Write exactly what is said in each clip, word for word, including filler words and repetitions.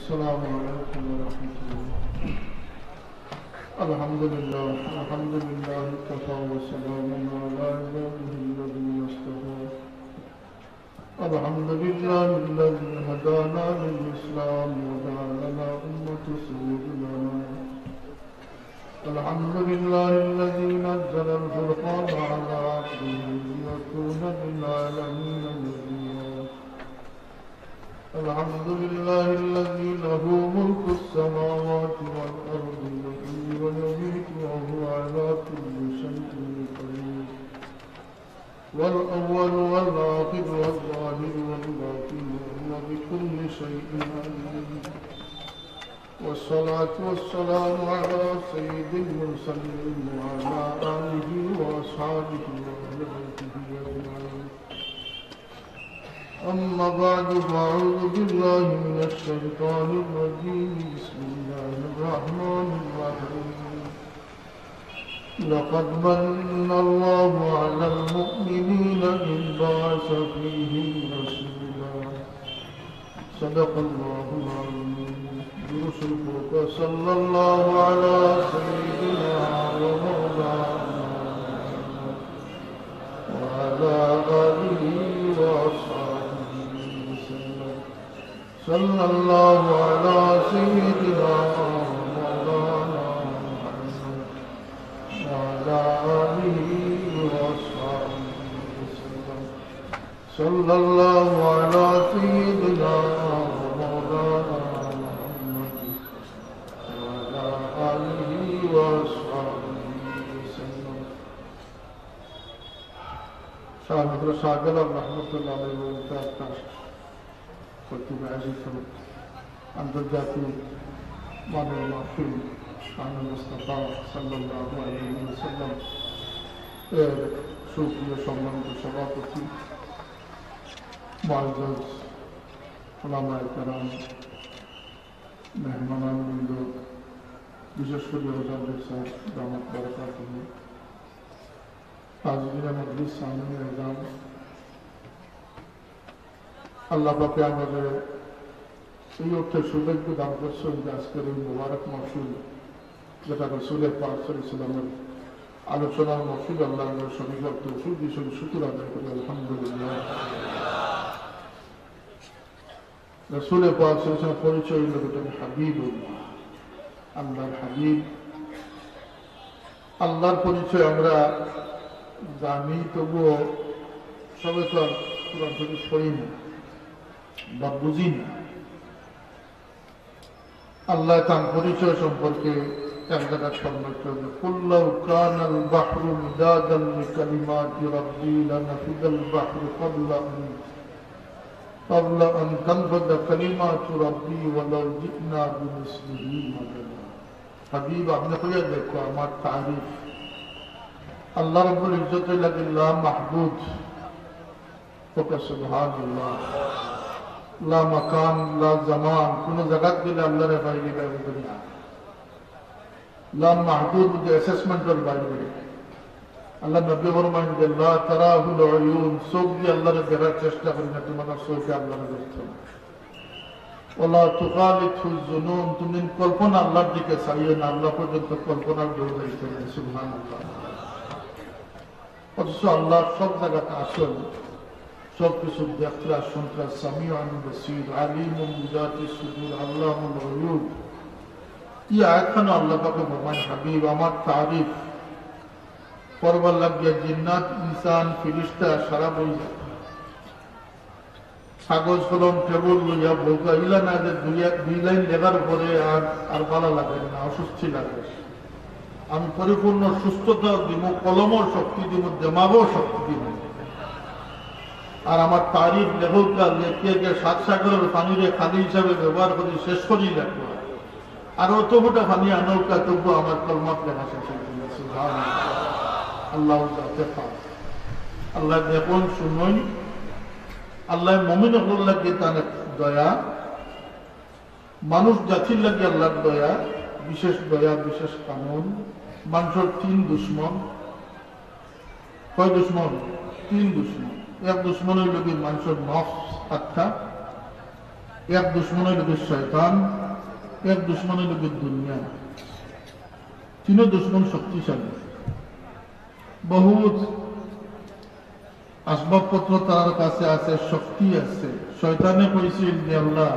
السلام عليكم ورحمة الله. الحمد لله، الحمد لله وكفى وسلام على عباده الذين اصطفى. الحمد لله الذي هدانا للإسلام وجعلنا أمة سيدنا. الحمد لله الذي نزل الفرقان على عبده ليكون للعالمين نذيرا. الحمد لله الذي له ملك السماوات والأرض يحيي ويميت وهو على كل شيء قدير. هو الأول والآخر والظاهر والباطن وهو بكل شيء عليم. والصلاة والسلام على سيد المرسلين وعلى آله وأصحابه وأهل بيته أجمعين. أما بعد، فأعوذ بالله من الشيطان الرجيم. بسم الله الرحمن الرحيم. لقد من الله على المؤمنين إذ بعث فيهم رسولا. صدق الله العظيم. درود شريف পড়ুক্কা। صلى الله على سيدنا ومولانا محمد وعلى آله وأصحابه وسلم. صلى الله على سيدنا ومولانا محمد وعلى آله وأصحابه وسلم. صلى الله على سيدنا ومولانا محمد وعلى آله وأصحابه وسلم. শাহ হযরত শাহজালাল রহমতুল্লাহ আলাইহি ওয়া তাআলা কর্তৃক আয়োজিত আন্তর্জাতিক মাননীয় মাহফিল শানে মুস্তাফা সাল্লাল্লাহু আলাইহি ওয়াসাল্লাম এর সুপ্রিয় সম্মানিত সভাপতি, মুআজ্জাজ উলামায়ে কেরাম, মেহমানান বৃন্দ, বিশেষ করে হযরত সাহেব দামাত বারাকাতুহু, হাজিরিনে মজলিস, সামিঈনে এজাম, আল্লাহ পাকে আমাদের এই অর্থে সৌভাগ্য দান করছেন যে আজকের এই মোবারক মাহফিল, যেটা রাসূলে পাক সাল্লাল্লাহু আলাইহি ওয়াসাল্লামের আলোচনার মাহফিল, আল্লাহ আমরা শরীর তৌফিক দিয়েছেন, শুকর আদায় করি, আলহামদুলিল্লাহ। রাসূলে পাক সাল্লাল্লাহু আলাইহি ওয়াসাল্লাম পরিচয় হইল একজন হাবিবুল্লাহ, আল্লাহর হাবিব। আল্লাহর পরিচয় আমরা জানি, তবুও সবে তো আর কোরআন শরীফ পড়ি না বা বুঝি না। আল্লাহ তার পরিচয় সম্পর্কে এক জায়গায় ফরমাইতে হবে, "কুল লাউ কানাল বাহরু মিদাদাল লিকালিমাতি রাব্বি লানাফিদাল বাহরু ক্বাবলা আন, ক্বাবলা আন তানফাদা কালিমাতু রাব্বি ওয়ালাউ জিনা বিমিসলিহি মাদাদা।" হাবিব, আপনি কইয়া দেখো আমার তারিফ। আল্লাহ রাব্বুল ইজ্জত হইলা লা মাহদুদ। ওকে, সুবহানাল্লাহ। লা মাকান, লা জামান, কোন জাগাত গেলে আল্লাহরে পাইলে পাইবে না। লা মাহদুদ, যে assessment-র বাইরে। আল্লাহ নবী ফরমাইন যে, "লা তারাহুল উয়ুন", চোখ দিয়ে আল্লাহরে দেখার চেষ্টা করি না, তোমার চোখে আল্লাহরে দেখতে না। "ওয়ালা তুখালিতহুজ জুনুন", তুমি কল্পনা আল্লাহর দিকে চাইও না, আল্লাহ পর্যন্ত কল্পনার দৌড় যাইতে না। সুবহানাল্লাহ। অথচ আল্লাহ সব জায়গাতে আছেন, সব কিছু দেখরা, শুনরা, সামিউন বাসীর, আলিমুন বিজাতিস সুদূর, আল্লামুল গুয়ুব। এই আয়াতখানো আল্লাহ পাকে ফরমায়, "হাবিব, আমার তারিফ করবার লাগিয়া জিন্নাত, ইনসান, ফিরিস্তা সারা বই যায়।" কাগজ কলম টেবিল লইয়া বউকা ইলা না যে দুই এক, দুই লাইন লেখার পরে আর, আর ভালা লাগে না, অস্বস্তি লাগে। আমি পরিপূর্ণ সুস্থতা দিমু, কলমও শক্তি দিমু, দেমাগও শক্তি দিমু। আর আমার তারিফ লেখকরা লেখিয়া গিয়া সাত সাগরের পানিরে খালি হিসাবে ব্যবহার করি শেষ করি লেখবো। আর অত ফুটা পানি আনউক্কা, তবু আমার কলমাত লেখা শেষ হইতো না। সুবহানাল্লাহ। আল্লাহ জাতে পাক। আল্লাহ দেখইন, শুনইন, আল্লাহ মুমিন অকলর লাগি তান দয়া, মানুষ জাতির লাগি আল্লাহর দয়া, বিশেষ দয়া, বিশেষ কানুন। মানুষর তিন দুশমন। কয় দুশমন? তিন দুশমন। এক দুশমন হইল কি মানুষর নফস, আত্মা। এক দুশমন অইল গিয়া শয়তান, এক দুশমন অইল গিয়া দুনিয়া। তিনও দুশমন শক্তিশালী। বহুত আসবাবপত্র তার কাছে আছে, শক্তি আছে। শয়তানে কইছিল যে, "আল্লাহ,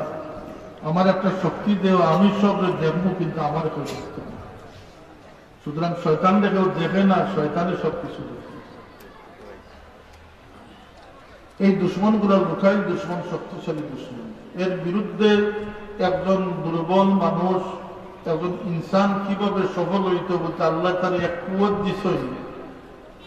আমার একটা শক্তি দেও, আমি সবরে দেখমু, কিন্তু আমারে কেউ দেখতো না।" সুতরাং শয়তানরে কেউ দেখে না, শয়তানে সবকিছু দেখে। এই দুশমনগুলা লুকাইল দুশমন, শক্তিশালী দুশমন। এর বিরুদ্ধে একজন দুর্বল মানুষ, একজন ইনসান কিভাবে সফল হইতো? বলতে, আল্লাহ তার এক কুয়াত দিছইন।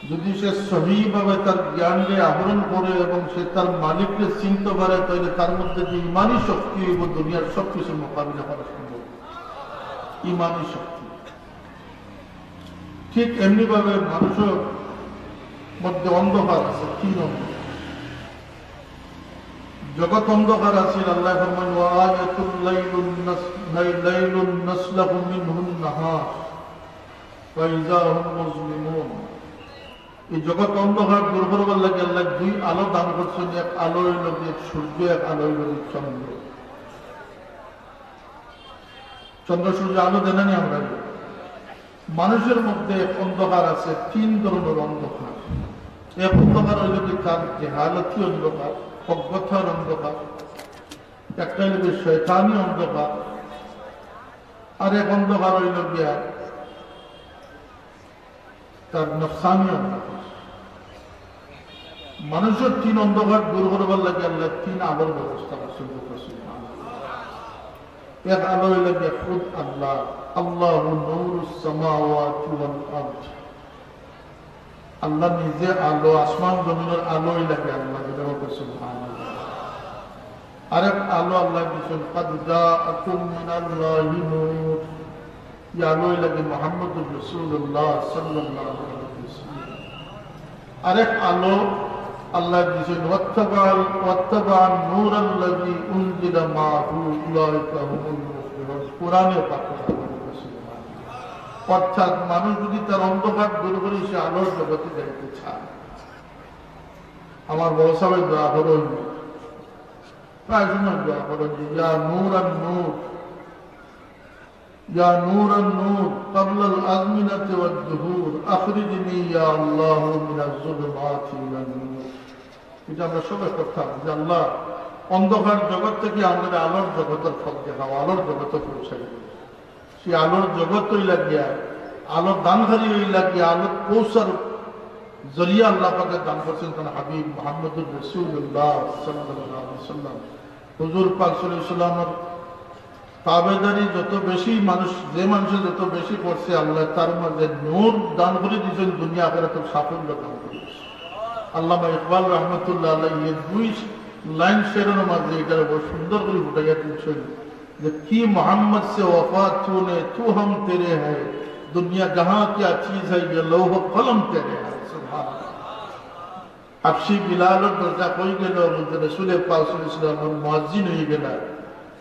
যদি সে সহিভাবে তার জ্ঞানকে আহরণ করে এবং সে তার মালিককে চিনতে পারে, তাহলে তার মধ্যে যে ইমানি শক্তি হইব, দুনিয়ার সবকিছু মোকাবিলা করা সম্ভব। ইমানি শক্তি। ঠিক এমনিভাবে মানুষের মধ্যে অন্ধকার আছে, তিন অন্ধকার। জগৎ অন্ধকার আছে, আল্লাহ ফরমান, "ওয়া আয়াতুল লাইলুন নাস-, লাইলুন নাসলাখু মিনহুন নাহার, ফাইজা হুম মুজলিমুন।" এই জগৎ অন্ধকার দূর করবার লাগি আল্লাহ দুই আলো দান করছেন, এক আলো হইল গিয়া সূর্য, এক আলো হইল গিয়া চন্দ্র। চন্দ্র সূর্য আলো দেয় না নি আমরা? মানুষের মধ্যে এক অন্ধকার আছে, তিন ধরনের অন্ধকার। এক অন্ধকার হইল কি তার জেহালতি অন্ধকার, অজ্ঞতার অন্ধকার, একটা হইল কি শয়তানি অন্ধকার, আর এক অন্ধকার হইল গিয়া তার নফসানি অন্ধকার। মানুষের তিন অন্ধকার দূর করবার লাগি আল্লাহ তিন আলোর ব্যবস্থা করছেন। এক আলো হইল গিয়া খুদ আল্লাহ, "আল্লাহু নূরুস সামাওয়াতি ওয়াল আরদ।" আল্লাহ নিজে আলো, আসমান জমিনের আলো হইল গিয়া আল্লাহ, যেটা বলতে সুবহানাল্লাহ। আরেক আলো আল্লাহ দিয়েছেন, "কাদ জাআকুম মিনাল্লাহি নূর।" এই আলো হইল গিয়া মুহাম্মদুর রাসূলুল্লাহ সাল্লাল্লাহু আলাইহি ওয়াসাল্লাম। আরেক আলো আল্লাহ দিয়েছেন, "ওয়াত্তাবাআল, ওয়াত্তাবাআন নূরাল্লাযী উনজিলা মাআহু উলাইকা হুমুল মুফলিহুন।" কোরআনে পাক। অর্থাৎ মানুষ যদি তার অন্ধকার দূর করে সে আলোর জগতে যাইতে চায়, আমার বড় সাহেব দোয়া করুন, প্রায় সময় দোয়া করুন যে, "ইয়া নূরান নূর, ইয়া নূরান নূর, ক্বাবলাল আজমিনাতি ওয়াদ দুহুর, আখরিজনি ইয়া আল্লাহু মিনাজ জুলুমাতি ইলান নূর।" এটা আমরা সবাই করতাম যে, "আল্লাহ, অন্ধকার জগৎ থেকে আমাদের আলোর জগতের পথ দেখাও, আলোর জগতে পৌঁছাই দেও।" সেই আলোর জগৎ হইলা গিয়া, আলোর দানকারী হইলা গিয়া, আলোর পৌঁছার জরিয়া আল্লাহ পাকে দান করছেন তার হাবিব মুহাম্মদুর রাসূলুল্লাহ সাল্লাল্লাহু আলাইহি ওয়াসাল্লাম। হুজুর পাক সাল্লাল্লাহু আলাইহি ওয়াসাল্লামের তাবেদারি যত বেশি মানুষ, যে মানুষে যত বেশি করছে, আল্লাহ তার মাঝে নূর দান করে দিয়েছেন, দুনিয়া আখেরাতের সাফল্য দান করে দিয়েছেন। আল্লামা ইকবাল রহমতুল্লাহ আলাইহি এই দুই লাইন শেরের মাঝে এটা বড় সুন্দর করে ফুটাইয়া তুলছেন যে, "কি মোহাম্মদ সে ওয়াফা তু নে, তু হাম তেরে হ্যায়, দুনিয়া জাহাঁ কিয়া চিজ হ্যায়, ইয়ে লৌহ কলম তেরে হ্যায়।" সুবহানাল্লাহ। হাবশি বিলালর দরজা কই গেল? বলতে, "রসুলে পাক সাল্লাল্লাহু আলাইহি ওয়াসাল্লাম মুয়াজ্জিন হয়ে গেলা।"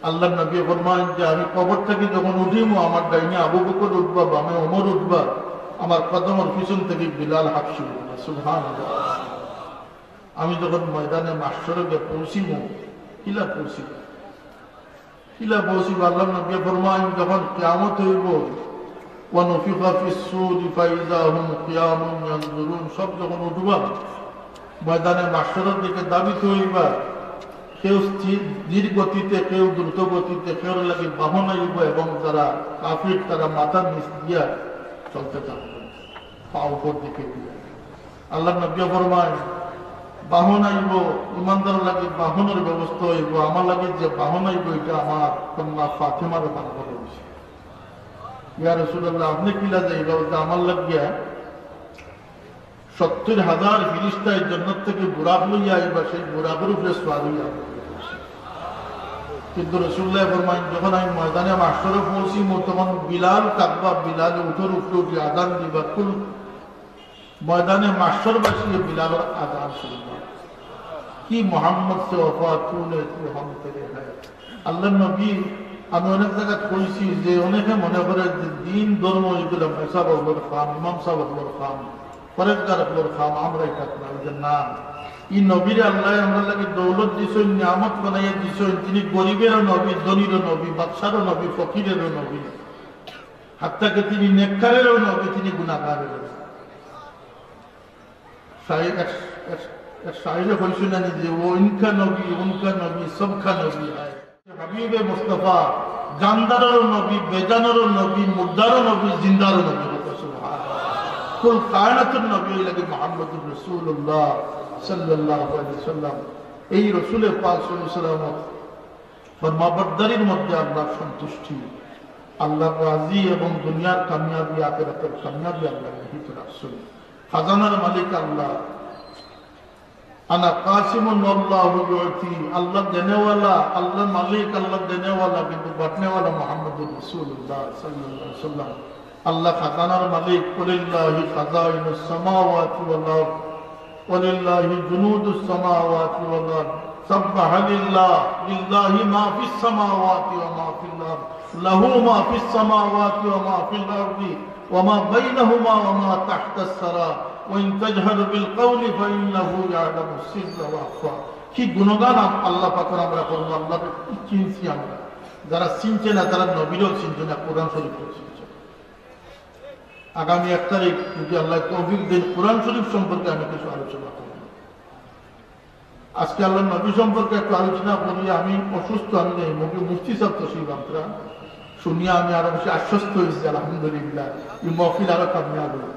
আল্লাহর নবী ফরমাইন যে, "আমি কবর থেকে যখন উঠিমু, আমার ডাইনে আবু বকর উঠবা, বামে ওমর উঠবা, আমার কদমর পিছন থেকে বিলাল হাবশি উঠবা।" সুবহানাল্লাহ। আমি যখন ময়দানে মাহশরে গিয়া পৌঁছিমু, কিলা পৌঁছিমু? কিলা পৌঁছিমু? আল্লাহর নবী ফরমাইন, যখন কিয়ামত হইব, "ওয়া নুফিখা ফিস সূরি ফাইযা হুম কিয়ামুন ইয়ানজুরুন", সব যখন উঠবা, ময়দানে মাহশরের দিকে ধাবিত হইবা, কেউ স্থির, ধীর গতিতে, কেউ দ্রুত গতিতে, কেউর লাগি বাহন আইব এবং যারা কাফির তারা মাথা নিচ দিয়া চলতে থাকবে, পা উপর দিকে দিয়া। আল্লাহর নবী ফরমায়, "বাহন আইব, ইমানদার লাগি বাহনের ব্যবস্থা হইব, আমার লাগি যে বাহন আইব এটা আমার কন্যা ফাতেমার দান করা হয়েছে।" ইয়া রাসূলুল্লাহ, আপনি কিলা যাইবা? বলতে, "আমার লাগিয়া সত্তর হাজার ফিরিস্তায় জন্নত থেকে বুরাক লইয়া আইবা, সেই বুরাকের উপরে সওয়ার হইয়া।" কিন্তু রাসূলুল্লাহ ফরমাইন, যখন আমি ময়দানে মাহশরে পৌঁছিমু, তখন বিলাল থাকবা, বিলাল উঠর উপরে উঠি আজান দিবা, কুল ময়দানে মাহশরবাসী বিলালর আজান শুনবা। কি মোহাম্মদ সে ওয়াফা তু নে, তু হাম তেরে হ্যায়। আল্লাহর নবী, আমি অনেক জায়গায় কইছি যে অনেকে মনে করে যে দিন ধর্ম এগুলো মুসা বাবুর কাম, ইমাম সাহেব বাবুর কাম, পরেজগার বাবুর কাম, আমরা এটা না, ওই যে না। ই নবীরে আল্লায় আমরার লাগি দৌলত দিছইন, নিয়ামত বানাইয়া দিছইন। তিনি গরিবেরও নবী, ধনীরও নবী, বাদশারও নবী, ফকিরেরও নবী, হাত্তা কি তিনি নেককারেরও নবী, তিনি গুনাহগারেরও নবী। শায়ের, এক, এক, এক শায়েরে কইছইন না নি যে, "ও ইনকা নবী, উনকা নবী, সবকা নবী হায়।" হাবিবে মুস্তফা, জানদারও নবী, বেজানরও নবী, মুর্দারও নবী, জিন্দারও নবী। সুবহানাল্লাহ। কুল কায়নাতর নবী অইলা গি মুহাম্মদুর রাসূলুল্লাহ সাল্লাল্লাহু আলাইহি ওয়াসাল্লাম। এই রসুলে পাক সাল্লাল্লাহু আলাইহি ওয়াসাল্লাম ফরমাবরদারির মধ্যে আল্লাহর সন্তুষ্টি, আল্লাহর রাজি এবং দুনিয়ার কামিয়াবি, আখিরাতের কামিয়াবি আল্লাহ নিহিত রাখছইন। খাজানার মালিক আল্লাহ। আনা কাসিমুন ওয়াল্লাহু ইউতি, আল্লাহ দেনেওয়ালা, আল্লাহ মালিক, আল্লাহ দেনেওয়ালা, কিন্তু বাটনেওয়ালা মুহাম্মদুর রাসূলুল্লাহ সাল্লাল্লাহু আলাইহি ওয়াসাল্লাম। আল্লাহ খাজানার মালিক, ওয়ালিল্লাহি খাজাইনুস সামাওয়াতি ওয়াল আরদ, ওয়ালিল্লাহি জুনুদুস সামাওয়াতি ওয়াল আরদ, সাব্বাহা লিল্লাহ, লিল্লাহি মা ফিস সামাওয়াতি ওয়া মা ফিল আরদ, লাহু মা ফিস সামাওয়াতি ওয়া মা ফিল আরদি ওয়া মা বাইনাহুমা ওয়া মা তাহতাস সারা, ওয়া ইন তাজহার বিল কাওলি ফাইন্নাহু ইয়ালামুস সিররা ওয়া আখফা। কি গুণগান আম-, আল্লাহ পাকর আমরা করবো, আল্লাহরে কি চিনছি আমরা। যারা চিনছে না, তারা নবীরেও চিনছে না, কোরআন শরীফও চিনছে না। আগামী এক তারিখ যদি আল্লাহ তৌফিক দেন, কোরআন শরীফ সম্পর্কে আমি কিছু আলোচনা করব। আজকে আল্লাহর নবী সম্পর্কে একটু আলোচনা করি। আমি অসুস্থ, আমি নেই, মুফতি সাহেব তশরিফ আনতরা, শুনিয়া আমি আরো বেশি আশ্বস্ত হয়েছি, আলহামদুলিল্লাহ, এই মহফিল আরো কামিয়াব হবে।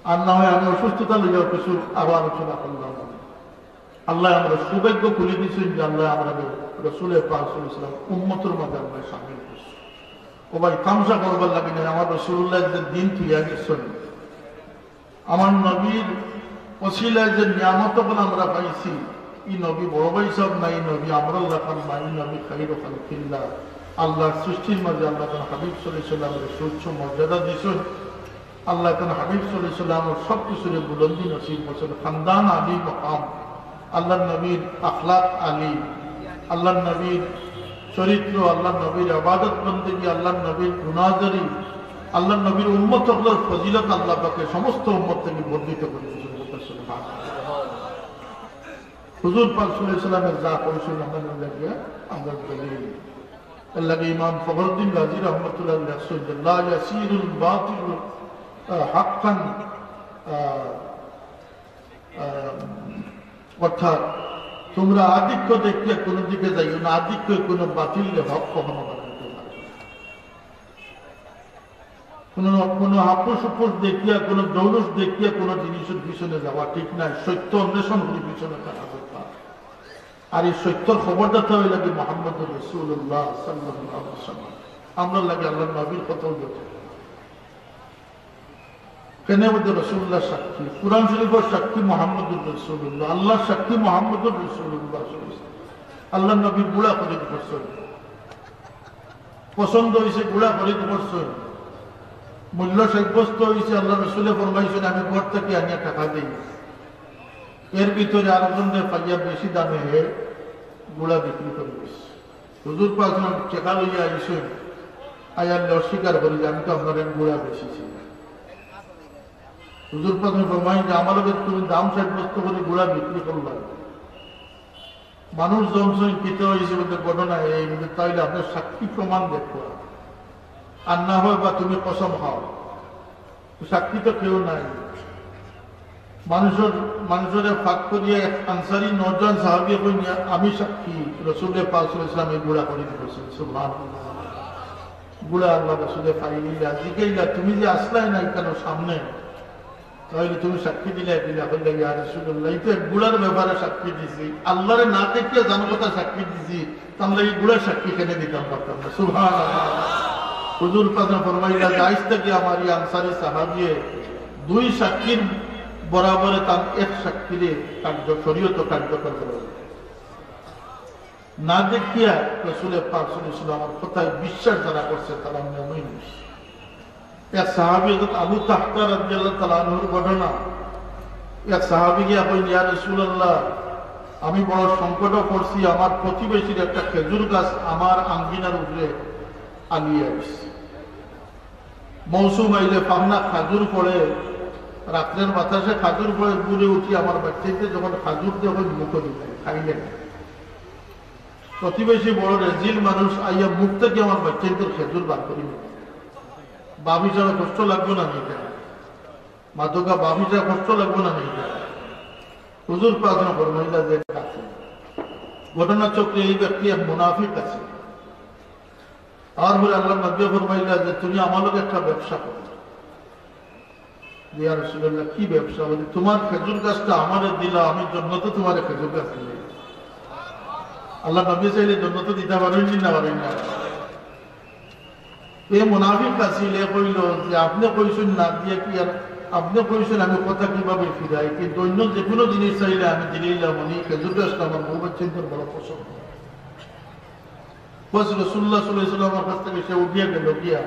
আর না হয় আমি অসুস্থতা লইয়াও কিছু আরো আলোচনা করলাম। আল্লাহ আমরা সৌভাগ্য খুলি দিয়েছেন যে আল্লাহ আমরা রসুলের পাক সাল্লাল্লাহু আলাইহি ওয়াসাল্লাম উম্মতর মাঝে আমরা শামিল করছি। ও ভাই, তামশা করবার লাগে না, আমার রসুল্লাহ যে দিন তুলিয়া গেছেন, আমার নবীর ওসিলায় যে নিয়ামত অকল আমরা পাইছি, এই নবী বড় ভাই সাহেব না, এই নবী আমরার লাখান না, এই নবী খাইরু খালকিল্লাহ, আল্লাহর সৃষ্টির মাঝে আল্লাহ তাআলা হাবিব সাল্লাল্লাহু আলাইহি ওয়াসাল্লামরে সুউচ্চ মর্যাদা দিয়েছেন। আল্লাহ তাআলা হাবিব সাল্লাল্লাহু আলাইহি ওয়াসাল্লামর সব কিছুরে বুলন্দি নসিব করছেন, খানদান আলী মকাম, আল্লাহর নবীর আখলাক আলী, আল্লাহর নবীর চরিত্র, আল্লাহর নবীর ইবাদত বন্দেগী, আল্লাহর নবীর গুণাবলী, আল্লাহর নবীর উম্মত অকলর ফজিলত আল্লাহ পাকে সমস্ত উম্মত থেকে বর্ধিত করে দিয়েছেন। হুজুর পাক সাল্লাল্লাহু আলাইহি ওয়াসাল্লামে যা করেছেন, আমরা লাগে, আমরা দলিল। এর লাগে ইমাম ফখরুদ্দিন রাজি রহমতুল্লাহ আলাইহি লেখছেন যে, "লা ইয়াসিরুল বাতিলু, আহ, হাক্কান", আহ, আহ, অর্থাৎ, "তোমরা আধিক্য দেখিয়া কোনো দিকে যাইও না, আধিক্য কোনো বাতিলরে হক কখনো বানাইতে পারে না।" কোনো, কোনো হাপুস হুপুস দেখিয়া, কোনো জৌলুস দেখিয়া কোনো জিনিসের পিছনে যাওয়া ঠিক নাই, সত্য অন্বেষণ করে পিছনে থাকা দরকার। আর এই সত্যর খবরদাতা অইলা গি মুহাম্মদুর রাসূলুল্লাহ সাল্লাল্লাহু আলাইহি ওয়াসাল্লাম। আমরা লাগে আল্লাহর নবীর কথাও বলতে। কেন বলতে? রাসূলুল্লাহ সাক্ষী, কোরআন শরীফের সাক্ষী মুহাম্মদুর রাসূলুল্লাহ, আল্লাহর সাক্ষী মুহাম্মদুর রাসূলুল্লাহ। আল্লাহর নবী গুড়া খরিদ করছেন, পছন্দ হয়েছে, গুড়া খরিদ করছেন, মূল্য সাব্যস্ত হয়েছে, আল্লাহ রসুলে ফরমাইছেন, "আমি ঘর থেকে আনিয়া টাকা দেই।" এর ভিতরে আরো জনরে পাইয়া বেশি দামে হে গুড়া বিক্রি করে দিছে। হুজুর পাক যখন টাকা লইয়া আইছেন, আয়ার অস্বীকার করি যে, "আমি তো আপনার এক গুড়া বেশি ছিল।" হুজুর পাক ফরমাই যে, "আমার লগে তুমি দাম সাব্যস্ত করে গুড়া বিক্রি করলাম।" মানুষ জনসন কিতা হয়েছে বলতে ঘটনা এই, বলতে, "তাইলে আপনার সাক্ষী প্রমাণ দেখো, আর না হয় বা তুমি কসম খাও।" তো সাক্ষী তো কেউ নাই। মানুষের, মানুষের ফাঁক করিয়া এক আনসারি নজন সাহাবী কইন, "আমি সাক্ষী, রসুলের পাক সাল্লাল্লাহু আলাইহি ওয়াসাল্লাম এই গুড়া করে দিয়েছেন।" সুবহানাল্লাহ। গুড়া আল্লাহ রসুলে খাইলিলা, জিগাইলা, "তুমি যে আসলাই না কেন সামনে?" তাইলে তুমি সাক্ষী দিলে, দিলে, বললে, "ইয়া রাসূলুল্লাহ, এই তো এক গুড়ার ব্যাপারে সাক্ষী দিছি, আল্লাহরে না দেখিয়া জানো কথা সাক্ষী দিছি, তাহলে এই গুড়ার সাক্ষী কেনে দিতাম পারতাম না।" সুবহানাল্লাহ। হুজুর পাকে ফরমাইলা যে, "আইজ থেকে আমার এই আনসারি সাহাবিয়ে দুই সাক্ষীর বরাবরে তার এক সাক্ষীরে কার্য, শরীয়ত কার্যকর করে।" না দেখিয়া রসুলের পাক সাল্লাল্লাহু আলাইহি ওয়াসাল্লামের কথায় বিশ্বাস যারা করছে, তারা মুমিন। এক সাহাবী হযরত আবু তাহতা রাদিয়াল্লাহু তাআলা আনহুর ঘটনা। এক সাহাবী গিয়া কইন, "ইয়া রাসূলুল্লাহ, আমি বড় সংকটে পড়ছি, আমার প্রতিবেশীর একটা খেজুর গাছ আমার আঙ্গিনার উপরে আলিয়ে আইছে। মৌসুম আইলে পাবনা খাজুর পড়ে, রাত্রের বাতাসে খাজুর বয়ে ভোরে উঠি, আমার বাচ্চাইন্তে যখন খাজুর দেখইন মুখো দিলাই, খাইলে না। প্রতিবেশী বড় রেজিল মানুষ আইয়া মুখ থাকি আমার বাচ্চাইন্তর খেজুর বার করি নিল। বাপ হিসাবে কষ্ট লাগবো না নি ইটা? মাদকা বাপ হিসাবে কষ্ট লাগবো না নি ইটা? হুজুর পাক ফরমাইলা যে কাছে ঘটনাচক্রে এই ব্যক্তি এক মুনাফিক আছে। আর বলে আল্লাহর নবী ফরমাইলা যে, "তুমি আমার লগে একটা ব্যবসা করো।" "ইয়া রাসূলুল্লাহ, কি ব্যবসা?" বলে, "তোমার খেজুর গাছটা আমারে দিলা, আমি জন্নতো তোমারে খেজুর গাছ দিলাই।" আল্লাহর নবী চাইলে জন্নতো দিতা পারইন নি না পারইন না? এই মুনাফিক আছিল, এ কইল যে, "আপনে কইছইন না দিয়া কি আর, আপনে কইছইন আমি কথা কিভাবে ফিরাই, কিন্তু অন্য যে কোনো জিনিস চাইলে আমি দিলাইলাম, মানে খেজুর গাছটা আমার বউ বাচ্চাইন্তর বড় পছন্দ।" বাস রাসূলুল্লাহ সাল্লাল্লাহু আলাইহি ওয়াসাল্লামর কাছ থাকি সে উঠিয়া গেল গিয়া।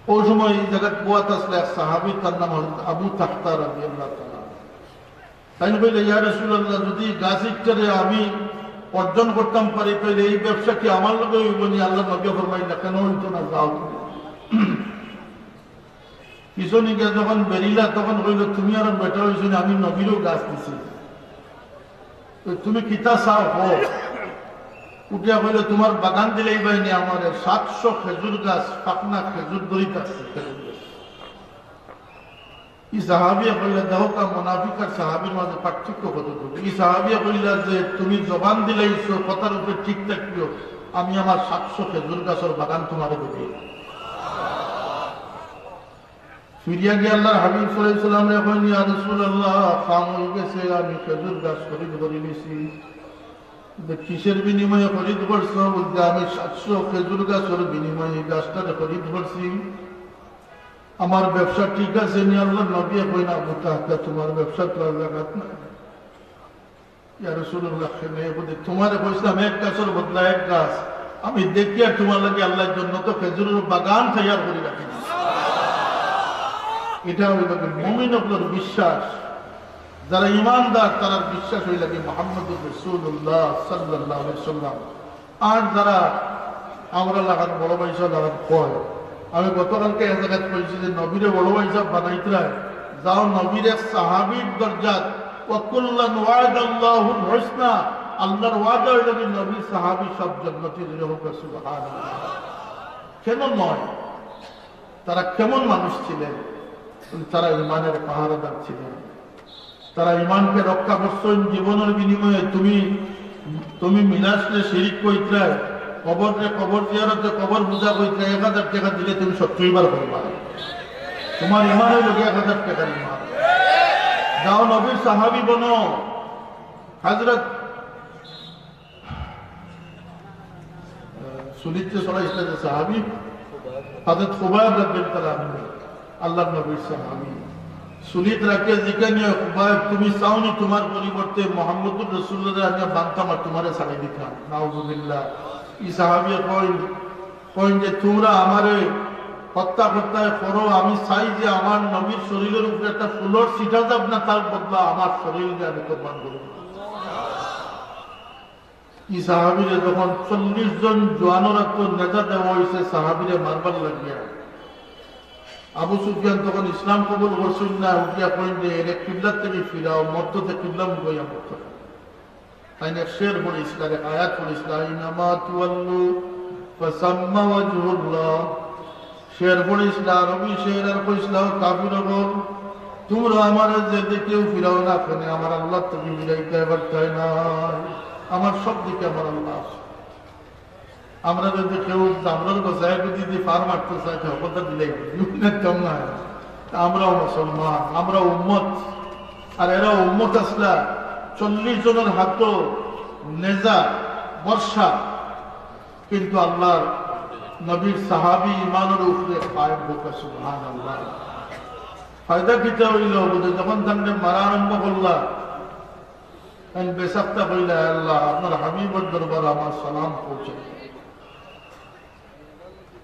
ওই সময় এই জাগাত বওয়াত আছিল এক সাহাবী, তার নাম হযরত আবু তাহতা রাদিয়াল্লাহু তাআলা আনহু। তাইন কইলা, "ইয়া রাসূলুল্লাহ, যদি গাছ ইটারে আমি অর্জন করতাম পারি, তাইলে এই ব্যবসা কি আমার লগে অইবো নি?" আল্লাহর নবী ফরমাইলা, "কেন অইতো না, যাও তুমি।" পিছনে গিয়া যখন বেরিলা, তখন কইল, "তুমি আর বেটা অইছো নি, আমি নবীরেও গাছ দিছি। তো তুমি কিতা চাও, কও।" উঠিয়া কইল, "তোমার বাগান দিলাইবায় নি আমারে, সাতশো খেজুর গাছ, পাকনা খেজুর ধরিত আছে, খেজুর গাছ।" ই সাহাবিয়ে কইলা, "দেখো কা, মুনাফিক আর সাহাবির মাঝে পার্থক্য কতটুকু।" ই সাহাবিয়ে কইলা যে, "তুমি জবান দিলাইছো, কথার উপরে ঠিক থাকিও, আমি আমার সাতশো খেজুর গাছর বাগান তোমারে দিলাইলাম।" ফিরিয়া গিয়া আল্লাহর হাবিব সাল্লাল্লাহু আলাইহি ওয়াসাল্লামরে কইন, "ইয়া রাসূলুল্লাহ, কাম অই গেছে, আমি খেজুর গাছ খরিদ করি নিছি।" "যে কিসের বিনিময়ে খরিদ করছো?" বলতে, "আমি সাতশো খেজুর গাছর বিনিময়ে এই গাছটারে খরিদ করছি। আমার ব্যবসা ঠিক আছে নি?" আল্লাহর নবী কইন, "আবু তাহতা, তোমার ব্যবসা তো আর লাগাত নাই।" "ইয়া রাসূলুল্লাহ, কেনে?" বলে, "তোমারে কইছিলাম এক গাছর বদলা এক গাছ, আমি দেখি আর তোমার লাগি আল্লাহর জন্নতো খেজুরর বাগান তৈয়ার করি রাখি দিছি।" ইটা অইল গি মুমিন অকলর বিশ্বাস। যারা ইমানদার, তারার বিশ্বাস অইল গি মুহাম্মদুর রাসূলুল্লাহ সাল্লাল্লাহু আলাইহি ওয়াসাল্লাম। আর যারা আমরা লাখান বড় ভাই সাব লাখান কয়, আমি গতকালকে এক জাগাত কইছি যে নবীরে বড় ভাই সাব বানাইতরায়, যাও নবীর এক সাহাবীর দরজাত, "ওয়া কুল্লান ওয়াদাল্লাহুল হুসনা", আল্লাহর ওয়াদা অইল গি নবীর সাহাবী সব জন্নতি, জোরে কউক্কা সুবহানাল্লাহ। কেন নয়? তারা কেমন মানুষ ছিলেন? তারা ইমানের পাহারাদার ছিলেন। তারা ইমানকে রক্ষা করছইন জীবনের বিনিময়ে। তুমি, তুমি মিলাদরে শিরিক কইতরায়, কবররে কবর জিয়ারতে কবর পূজা কইতরায়, এক হাজার টেকা দিলে তুমি সত্তইর বার করবায়। তোমার ইমান অইল গি এক হাজার টেকার ইমান। যাও নবীর সাহাবী বনো। হযরত সুলিতে চড়াইছলা যে সাহাবী, হযরত খুবাইব রাদিয়াল্লাহু তাআলা আনহু, আল্লাহর নবীর সাহাবী। সুলিত রাখিয়া জিকানি, "খুবাইব, তুমি চাওনি তোমার পরিবর্তে মুহাম্মদুর রাসূলুল্লাহরে আনিয়া বানতাম আর তোমারে ছাড়ি দিতাম?" নাউজুবিল্লাহ। ই সাহাবী কইন, কইন যে, "তোমরা আমারে হত্যা করতায় করো, আমি চাই যে আমার নবীর শরীরের উপরে একটা ফুলর ছিটা যাক না, তার বদলা আমার শরীররে আমি কুরবান করি দিতাম।" ই সাহাবীরে যখন চল্লিশ জন জোয়ানর আতো নেজা দেওয়া অইছে সাহাবীরে মারবার লাগিয়া, আবু সুফিয়ান তখন ইসলাম কবুল করছইন না, উঠিয়া কইন যে, "এরে কিবলার থাকি ফিরাও, মরতো তে কিবলা মুখ অইয়া মরতো।" তাইন এক শের পড়ছিলা, এক আয়াত পড়ছিলা, "আইনামা তুওয়াল্লু ফাসাম্মা ওয়াজহুল্লাহ।" শের পড়ছিলা, আরবি শের, আর কইছলা, "ও কাফির অকল, তোমরা আমারে যেদিকেউ ফিরাও না কেনে, আমার আল্লাহর থাকি ফিরাইতায় পারতায় নায়। আমার সব দিকে আমার আল্লাহ আছে।" আমরা যদি কেউ জামরার গোছায় যদি ফার মারতে চায়, তো কথা দিলাই দিতাম না। আমরাও মুসলমান, আমরাও উম্মত। আর এরা উম্মত আছলা, চল্লিশ জনর আতো নেজা বর্ষা, কিন্তু আল্লাহর নবীর সাহাবী ইমানর উপরে কায়েম। কউক্কা সুবহানাল্লাহ। ফায়দা কিতা অইল? বুঝে যখন তানরে মারা আরম্ভ করলা, আমি বেসাক্তা কইলা, "আল্লাহ, আপনার হাবিবর দরবার আমার সালাম পৌঁছাই।"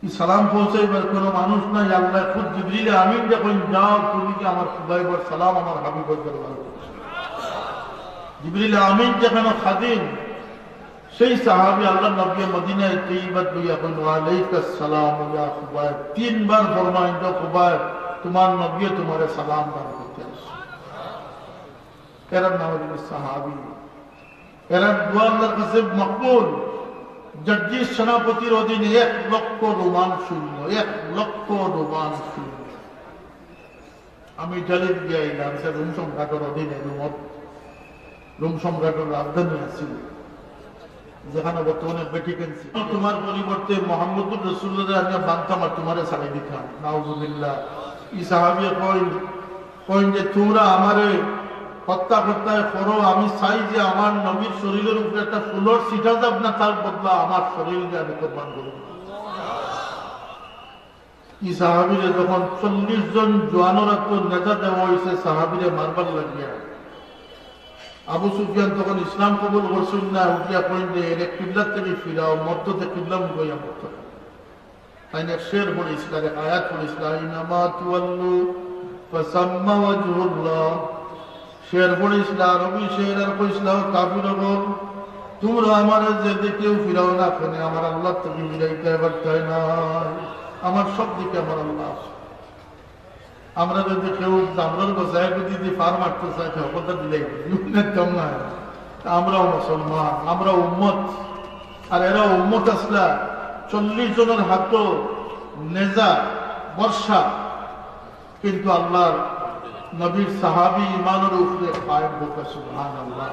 ই সালাম পৌঁছাইবার কোনো মানুষ নাই, আল্লাহ খুদ জিবরিল আমিনরে কইন, "যাও, তুমি কি আমার খুবাইবর সালাম আমার হাবিবর দরবার পৌঁছাও।" জিবরিল আমিন যেখানে খাদিম, সেই সাহাবী আল্লাহর নবী মদিনায় তৈয়বাত বইয়া কইন, "ওয়ালাইকাস সালাম ইয়া খুবাইব।" তিনবার ফরমাইন, "যা খুবাইব, তোমার নবীয়ে তোমারে সালাম দান করতে আসছে। এরার নাম হইল সাহাবী। এরার দোয়া আল্লাহর কাছে মকবুল। জার্জিস সেনাপতির অধীনে এক লক্ষ রোমান সৈন্য, এক লক্ষ রোমান সৈন্য। আমি ইটালিত গিয়া আইলাম, সে রোম সম্রাটর অধীনে, রোমত, রোম সম্রাটর রাজধানী আছিল, যেখানে বর্তমানে ভ্যাটিকান সিটি। তোমার পরিবর্তে মোহাম্মদুর রাসূলুল্লাহরে আমি বানতাম আর তোমারে ছাড়ি দিতাম। নাউজুবিল্লাহ। ই সাহাবী কইন, কইন যে, "তোমরা আমারে হত্যা করতে করো, আমি চাই যে আমার নবীর শরীরের উপরে একটা ফুলর ছিটা যাক না, তার বদলা আমার শরীররে আমি কোরবান করব।" ই সাহাবীরে যখন চল্লিশ জন জোয়ানর আতো নেজা দেওয়া হইছে সাহাবীরে মারবার লাগিয়া, আবু সুফিয়ান তখন ইসলাম কবুল করছইন না, উঠিয়া কইন যে, "এরে কিবলার দিকে ফিরাও, মরতো তে কিবলা মুখ অইয়া মরতো।" তাইন এক শের পড়ছিলা, এক আয়াত পড়ছিলা, "আইনামা তুওয়াল্লু ফাসাম্মা ওয়াজহুল্লাহ।" শের পড়ছিলা, আরবি শের, আর কইছিলা, "ও কাফির অকল, তোমরা আমারে যেদিকেউ ফিরাও না কেনে, আমার আল্লাহর দিকে ফিরাইতায় পারতায় না। আমার সব দিকে আমার আল্লাহ আছে।" আমরা যদি কেউ জামরুল গোসাই যদি ফার মারতে চাই, তো হকলটা দিলাই দিতাম না। তা আমরাও মুসলমান, আমরাও উম্মত। আর এরা উম্মত আছলা, চল্লিশ জনর আতো নেজা, বর্শা, কিন্তু আল্লাহর নবীর সাহাবী ইমানর উপরে কায়েম। সুবহানাল্লাহ।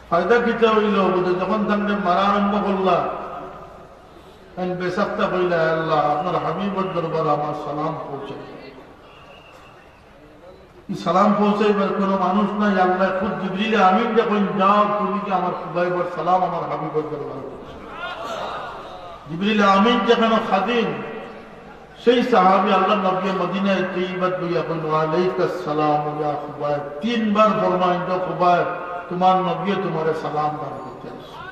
ফায়দা কিতা অইল? বুঝে যখন তানরে মারা আরম্ভ করলা, তাইন বেসাক্তা কইলা, "আল্লাহ, আপনার হাবিবর দরবারে আমার সালাম পৌঁছাই।" ই সালাম পৌঁছাইবার কোনো মানুষ নাই। আল্লাহ খুদ জিবরিল আমিন যখন, "যাও, তুমি কি আমার খুবাইবর সালাম আমার হাবিবর দরবারে পৌঁছাও।" জিবরিল আমিন যেখানে খাদিম, সেই সাহাবী আল্লাহর নবী মদিনায় তৈয়বাত বইয়া কইন, "ওয়ালাইকাস সালাম ইয়া খুবাইব।" তিনবার ফরমাইন, "খুবাইব, তোমার নবী তোমারে সালাম দান করতে আসছে।"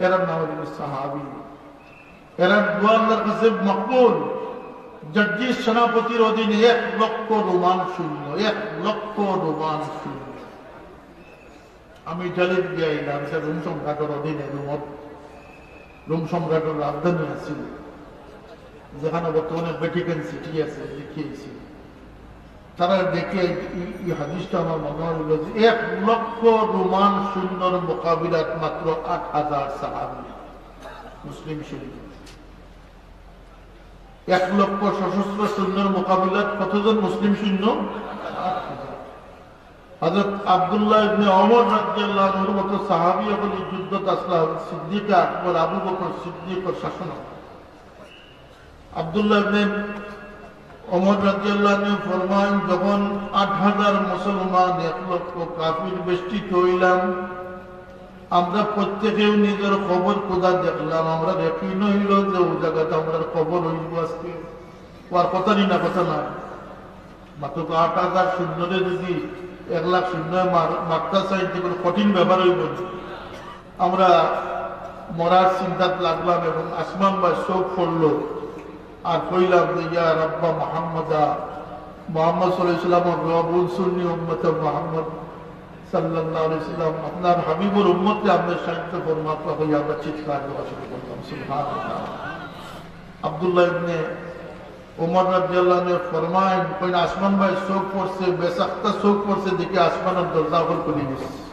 এরার নাম হইল সাহাবী। এরার দোয়া আল্লাহর কাছে মকবুল। জার্জিস সেনাপতির অধীনে এক লক্ষ রোমান সৈন্য, এক লক্ষ রোমান সৈন্য। আমি ইটালিত গিয়া আইলাম, সে রোম সম্রাটর অধীনে, রোমত, রোম সম্রাটর রাজধানী আছিল, যেখানে বর্তমানে ভ্যাটিকান সিটি আছে, দেখিয়া আইছি। তারা দেখে এই, এই, এই হাদিসটা আমার মনে হইল যে এক লক্ষ রোমান সৈন্যর মোকাবিলাত মাত্র আট হাজার সাহাবী মুসলিম সৈন্য। এক লক্ষ সশস্ত্র সৈন্যর মোকাবিলাত কতজন মুসলিম সৈন্য? আট হাজার। হযরত আব্দুল্লাহ ইবনে ওমর রাদিয়াল্লাহু আনহুর মতো সাহাবী অকল এই যুদ্ধত আছলা। হযরত সিদ্দিক আকবর, আবু বকর সিদ্দিকর শাসন। আব্দুল্লাহ ইবনে ওমর রাদিয়াল্লাহু আনহু ফরমাইন, "যখন আট হাজার মুসলমান এক লক্ষ কাফির বেষ্টিত অইলাম, আমরা প্রত্যেকেউ নিজর কবর খুদা দেখলাম, আমরার ইয়াকিন অইল যে অউ জাগাত আমরার কবর অইব আজকে।" অউ আর কথা নি না, কথা নাই। মাত্র তো আট হাজার সৈন্যরে যদি এক লাখ সৈন্য মার-, মারতা চাই, তে কোনো কঠিন ব্যাপার অইব না। আমরা মরার চিন্তাত লাগলাম এবং আসমান বায় চউখ পড়ল আর কইলাম যে, "ইয়া রাব্বা মুহাম্মাদা, মুহাম্মদ সাল্লাল্লাহু আলাইহি ওয়াসাল্লামর রব, উনসুরনি উম্মতা মুহাম্মদ সাল্লাল্লাহু আলাইহি ওয়াসাল্লাম, আপনার হাবিবর উম্মতরে আপনে সাহায্য ফরমাউক্কা," কইয়া আমরা চিৎকার করা শুরু করলাম। সুবহানাল্লাহ। আব্দুল্লাহ ইবনে ওমর রাদিয়াল্লাহু আনহু ফরমাইন, কইন, আসমান বায় চউখ পড়ছে, বেসাক্তা চউখ পড়ছে, দেখি আসমানর দরজা অকল খুলি গেছে।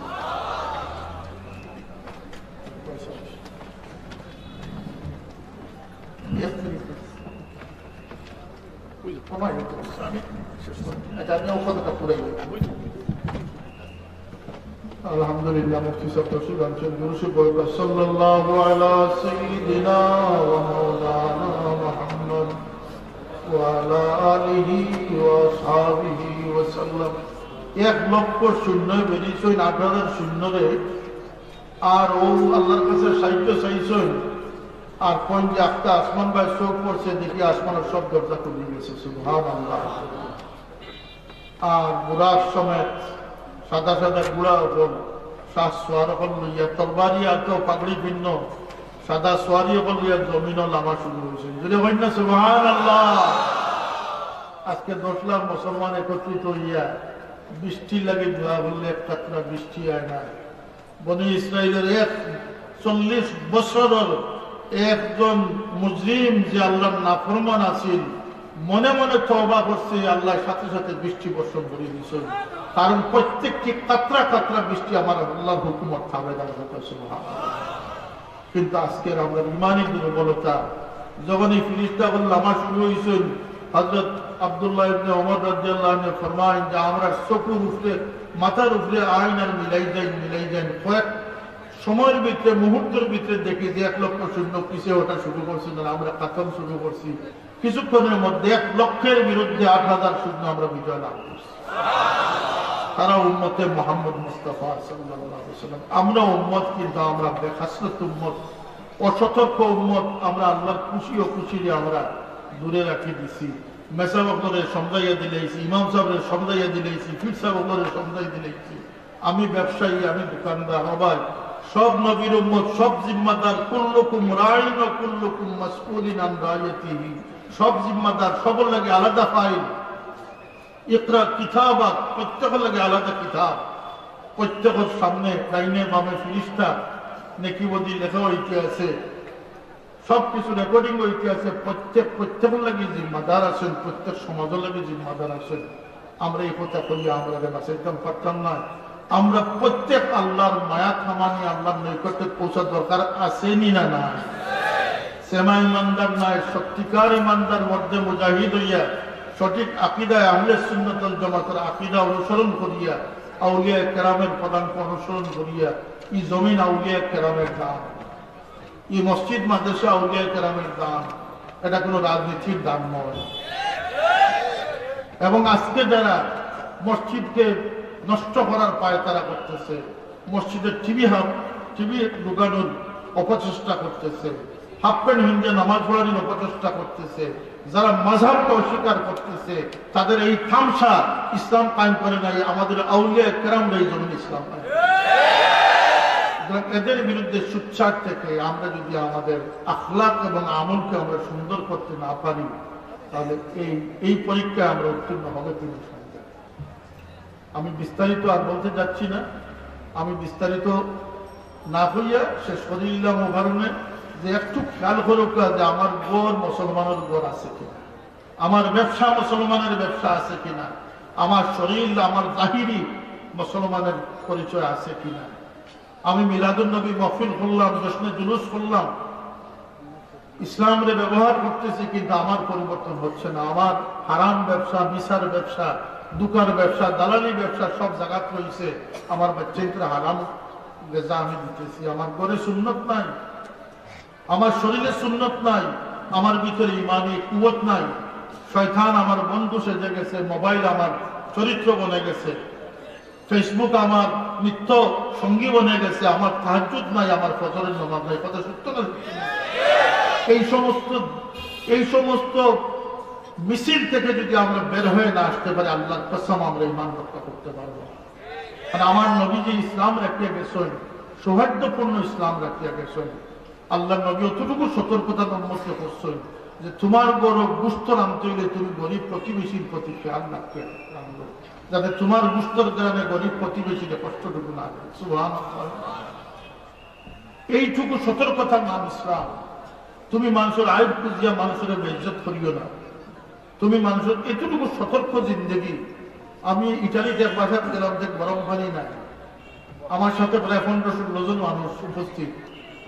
আচ্ছা, আমি অউ কথাটা পুরাই বলি। আলহামদুলিল্লাহ, মুফতি সাহেব তশরিফ আনছেন। দুরূদ শরীফ পড়বেন, সাল্লাল্লাহু আলা সাইয়্যিদিনা ওয়া মাওলানা মুহাম্মদ ওয়া আলা আলিহি ওয়া আসহাবিহি ওয়া সাল্লাম। এক লক্ষ সৈন্য বেরিছইন, আট হাজার সৈন্যরে, আর অউ আল্লাহর কাছে সাহায্য চাইছইন, আর কইন যে আখতা আসমান বায় চউখ পড়ছে, দেখি আসমানর সব দরজা খুলি গেছে। সুবহানাল্লাহ। আর বুরাক সমেত সাদা সাদা ঘুড়া অকল, সাজ সওয়ার অকল লইয়া, তরবারি আতো, পাগড়ি পিন্ন, সাদা সওয়ারি অকল লইয়া জমিনো লামা শুরু অইছে। জোরে কইন না সুবহানাল্লাহ। আজকে দশ লাখ মুসলমান একত্রিত অইয়া বৃষ্টির লাগি দোয়া করলে এক কাতরা বৃষ্টি আয় না। বনি ইসরাইলর এক চল্লিশ বছরর একজন মুজরিম যে আল্লাহর নাফরমান আছিল, মনে মনে তওবা করছি, আল্লাহ সাথে সাথে বৃষ্টি বর্ষণ করে দিয়েছেন। কারণ প্রত্যেকটি কাতরা কাতরা বৃষ্টি আমার আল্লাহর হুকুমত তাবেদার হতে। সুবহানাল্লাহ। কিন্তু আজকের আমরা ইমানি দুর্বলতা, যখন এই ফিরিস্তাগুলো নামা শুরু হয়েছেন, হযরত আব্দুল্লাহ ইবনে ওমর রাদিয়াল্লাহু আনহু ফরমাইন যে আমরা চকুর উপরে, মাথার উপরে আইন আর মিলাই যাই, মিলাই যাই। কয়েক সময়ের ভিতরে, মুহূর্তের ভিতরে দেখি যে এক লক্ষ সৈন্য পিছে ওঠা শুরু করছে, আর আমরা কাতন শুরু করছি। কিছুক্ষণের মধ্যে এক লক্ষের বিরুদ্ধে আট হাজার সৈন্য আমরা বিজয় লাভ করছি। তারা উম্মতে মোহাম্মদ মুস্তাফা সাল্লাল্লাহু আলাইহি ওয়াসাল্লাম। আমরা উম্মত, কিন্তু আমরা বেখাসলত উম্মত, অসতর্ক উম্মত। আমরা আল্লাহর খুশি অখুশিরে আমরা দূরে রাখি দিছি। মেসাব অকলরে সমঝাইয়া দিলাইছি, ইমাম সাহেবরে সমঝাইয়া দিলাইছি, পীর সাহেব অকলরে সমঝাই দিলাইছি। আমি ব্যবসায়ী, আমি দোকানদার, সবাই, সব নবীর উম্মত, সব জিম্মাদার। কুল্লুকুম রাইন ওয়া কুল্লুকুম মাসউলিন আন রাইয়াতিহি। সব জিম্মাদার, সবর লাগি আলাদা ফাইল। ইকরা কিতাবাক, প্রত্যেকর লাগি আলাদা কিতাব। প্রত্যেকর সামনে ডাইনে বামে ফিরিস্তা, নেকি বদি লেখা হইতে আছে, সব কিছু রেকর্ডিং হইতে আছে। প্রত্যেক, প্রত্যেকর লাগি জিম্মাদার আছেন, প্রত্যেক সমাজর লাগি জিম্মাদার আছেন। আমরা এই কথা কইয়া আমরা বাঁচাইতাম পারতাম না। আমরা প্রত্যেক আল্লাহর মায়া থামানি, আল্লাহর নৈকট্যে পৌঁছা দরকার আছে নি না? না। সেমা ইমানদার নাই, সত্যিকার ইমানদার, মর্দে মুজাহিদ হইয়া, সঠিক আকিদায় আহলে সুন্নাত ওয়াল জামাতের আকিদা অনুসরণ করিয়া, আউলিয়া কেরামের পদাঙ্ক অনুসরণ করিয়া, এই জমিন আউলিয়া কেরামের দান, এই মসজিদ মাদ্রাসা আউলিয়া কেরামের দান, এটা কোনো রাজনীতির দান নয়। এবং আজকে যারা মসজিদকে নষ্ট করার পায় তারা করতেছে, মসজিদের টিভি হাফ, টিভি ঢুকানোর অপচেষ্টা করতেছে, হাফ প্যান্ট হিন্দে নামাজ পড়ানোর অপচেষ্টা করতেছে, যারা মাযহাবকে অস্বীকার করতেছে, তাদের এই তামশা ইসলাম কায়েম করে নাই। আমাদের আউলিয়া কেরামরা এই জমিন ইসলাম কায়েম করে। সুতরাং এদের বিরুদ্ধে সুচ্চার থেকে আমরা যদি আমাদের আখলাক এবং আমলকে আমরা সুন্দর করতে না পারি, তাহলে এই, এই পরীক্ষায় আমরা উত্তীর্ণ হবে কিনা সন্দেহ। আমি বিস্তারিত আর বলতে যাচ্ছি না। আমি বিস্তারিত না হইয়া শেষ করি দিলাম ও কারণে যে একটু খেয়াল করুক যে আমার ঘর মুসলমানের ঘর আছে কিনা, আমার ব্যবসা মুসলমানের ব্যবসা আছে কিনা, আমার শরীর, আমার জাহিরি মুসলমানের পরিচয় আছে কিনা। আমি মিলাদুন নবী মাহফিল করলাম, জশ্নে জুলুস করলাম, ইসলামরে ব্যবহার করতেছি, কিন্তু আমার পরিবর্তন হচ্ছে না। আমার হারাম ব্যবসা, মিছার ব্যবসা, ধুকার ব্যবসা, দালালি ব্যবসা সব জাগাত রয়েছে। আমার বাচ্চাইন্তরে হারাম গেজা আমি দিতেছি। আমার ঘরে সুন্নত নাই, আমার শরীরে সুন্নত নাই, আমার ভিতরে ইমানি কুওয়াত নাই। শয়তান আমার বন্ধু সেজে গেছে, মোবাইল আমার চরিত্র বনে গেছে। Facebook আমার নিত্য সঙ্গী বনে গেছে, আমার তাহাজ্জুদ নাই, আমার ফজরের নামাজ নাই। কথা সত্য না? এই সমস্ত, এই সমস্ত মিছিল থেকে যদি আমরা বের হয়ে না আসতে পারি, আল্লাহর কসম আমরা ইমান রক্ষা করতে পারবো না। কারণ আমার নবী যে ইসলাম রাখিয়া গেছেন, সৌহার্দ্যপূর্ণ ইসলাম রাখিয়া গেছেন, আল্লাহর নবী অতটুকু সতর্কতা উম্মতকে করছেন যে তোমার ঘরো গোশত রানতে হইলে তুমি গরিব প্রতিবেশীর প্রতি খেয়াল রাখতে রান্ধো, যাতে তোমার গোশতর কারণে গরিব প্রতিবেশীরে কষ্টটুকু না দেয়। সুবহানাল্লাহ। এইটুকু সতর্কতার নাম ইসলাম। তুমি মানুষের আইব খুঁজিয়া মানুষের বেইজ্জত করিও না। তুমি মানুষের এতটুকু সতর্ক জিন্দেগি। আমি ইটালিতে এক বাসাত গেলাম যে গরম পানি নাই, আমার সাথে প্রায় পনেরো ষোলো জন মানুষ উপস্থিত।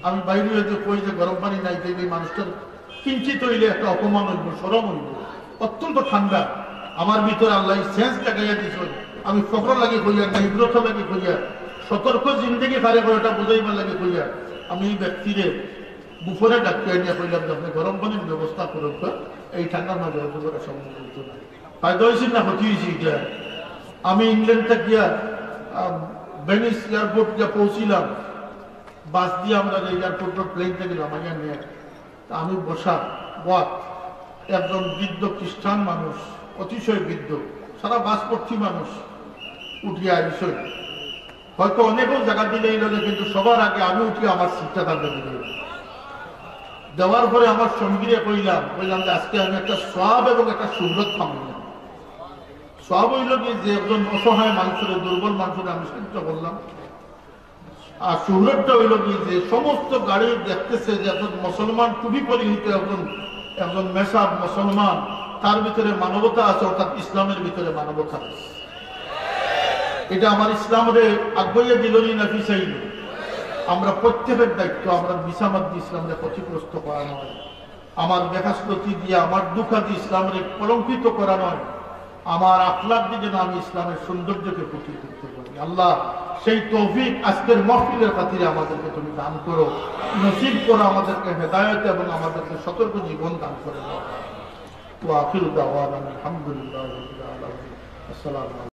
আমি বাইরে হইতে কই যে গরম পানি নাই, যে এই মানুষটার কিঞ্চিত হইলে একটা অপমান হইব, শরম হইব। অত্যন্ত ঠান্ডা। আমার ভিতরে আল্লাহ সেন্স লাগাইয়া দিয়েছেন। আমি ফখর লাগি কইয়া, নিবরত লাগি কইয়া, সতর্ক জিন্দেগি কারে করে এটা বুঝাইবার লাগি কইয়া, আমি এই ব্যক্তিরে বুফরে ডাকিয়া নিয়ে কইলাম যে আপনি গরম পানির ব্যবস্থা করুন তো, এই ঠান্ডার মাঝে হতে পারে সম্ভব হইতো না। ফায়দা হয়েছে না ক্ষতি হয়েছে এটা? আমি ইংল্যান্ড থাকিয়া, আম, ভেনিস এয়ারপোর্ট গিয়া পৌঁছিলাম, বাস দিয়ে আমরা যে এয়ারপোর্টের প্লেন থেকে নামাইয়া নিয়ে, তা আমি বসা, ওয়াত, একজন বৃদ্ধ খ্রিস্টান মানুষ, অতিশয় বৃদ্ধ, সারা বাস ভর্তি মানুষ উঠিয়া আইসই। হয়তো অনেকেও জায়গা দিলে এই লোকে, কিন্তু সবার আগে আমি উঠি আমার সিটটা তাদের দিলে। দেওয়ার পরে আমার সঙ্গীরে কইলাম, কইলাম যে আজকে আমি একটা সওয়াব এবং একটা সুহরত কামাইলাম। সওয়াব হইল কি যে একজন অসহায় মানুষের, দুর্বল মানুষের আমি সাহায্য করলাম। আর সুহরতটা হইল কি যে সমস্ত গাড়ি দেখতেছে যে একজন মুসলমান টুপি পরিহিত একজন, একজন মেসাব মুসলমান তার ভিতরে মানবতা আছে, অর্থাৎ ইসলামের ভিতরে মানবতা আছে। এটা আমার ইসলামরে আগুয়াইয়া দিল নি না পিছাইল? আমরা প্রত্যেকের দায়িত্ব, আমরা মিছা মাত দিয়া ইসলামরে ক্ষতিগ্রস্ত করা নয়, আমার বেকাসলতি দিয়া, আমার ধোঁকা দিয়া ইসলামরে কলঙ্কিত করা নয়, আমার আখলাক দিয়া যেন আমি ইসলামের সৌন্দর্যকে ফুটিয়ে তুলতে পারি। আল্লাহ, সেই তৌফিক আজকের মাহফিলের খাতিরে আমাদেরকে তুমি দান করো, নসিব করো আমাদেরকে হেদায়েত এবং আমাদেরকে সতর্ক জীবন দান করে দাও। ওয়া আখিরু দাওয়ানা আলহামদুলিল্লাহি রাব্বিল আলামিন। আসসালামু আলাইকুম।